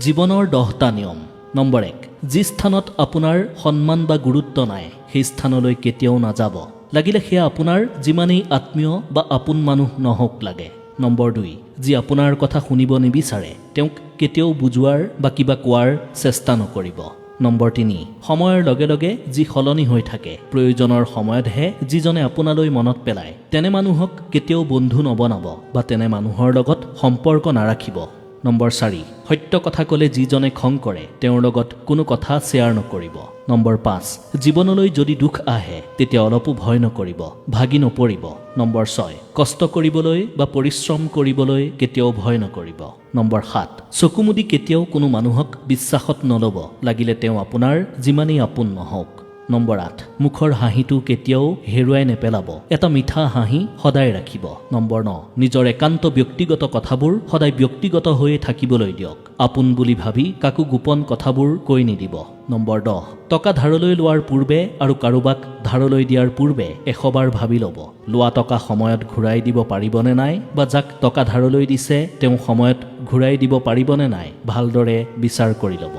জীৱনৰ 10টা নিয়ম। নম্বৰ 1, যি স্থানত আপোনাৰ সন্মান বা গুৰুত্ব নাই, সেই স্থানলৈ কেতিয়াও নাযাব, লাগিলে সেয়া আপোনাৰ যিমানেই আত্মীয় বা আপোন মানুহ নহওক লাগে। নম্বৰ 2, যি আপোনাৰ কথা শুনিব নিবিচাৰে, তেওঁক কেতিয়াও বুজোৱাৰ বা কিবা কোৱাৰ চেষ্টা নকৰিব। নম্বৰ 3, সময়ৰ লগে লগে যি সলনি হৈ থাকে, প্ৰয়োজনৰ সময়তহে যিজনে আপোনালৈ মনত পেলায়, তেনে মানুহক কেতিয়াও বন্ধু নবনাব বা তেনে মানুহৰ লগত সম্পৰ্ক নাৰাখিব। নম্বৰ 4, সত্য কথা ক'লে যিজনে খং কৰে, তেওঁৰ লগত কোনো কথা শ্বেয়াৰ নকৰিব। নম্বৰ 5, জীৱনলৈ যদি দুখ আহে, তেতিয়া অলপো ভয় নকৰিব, ভাগি নপৰিব। নম্বৰ 6, কষ্ট কৰিবলৈ বা পৰিশ্ৰম কৰিবলৈ কেতিয়াও ভয় নকৰিব। নম্বৰ 7, চকু মুদি কেতিয়াও কোনো মানুহক বিশ্বাসত নল'ব, লাগিলে তেওঁ আপোনাৰ যিমানেই আপোন নহওক। নম্বৰ 8, মুখৰ হাঁহিটো কেতিয়াও হেৰুৱাই নেপেলাব, এটা মিঠা হাঁহি সদায় ৰাখিব। নম্বৰ 9, নিজৰ একান্ত ব্যক্তিগত কথাবোৰ সদায় ব্যক্তিগত হৈয়ে থাকিবলৈ দিয়ক। আপোন বুলি ভাবি কাকো গোপন কথাবোৰ কৈ নিদিব। নম্বৰ 10, টকা ধাৰলৈ লোৱাৰ পূৰ্বে আৰু কাৰোবাক ধাৰলৈ দিয়াৰ পূৰ্বে 100বাৰ ভাবি ল'ব। লোৱা টকা সময়ত ঘূৰাই দিব পাৰিবনে নাই বা যাক টকা ধাৰলৈ দিছে তেওঁ সময়ত ঘূৰাই দিব পাৰিবনে নাই, ভালদৰে বিচাৰ কৰি ল'ব।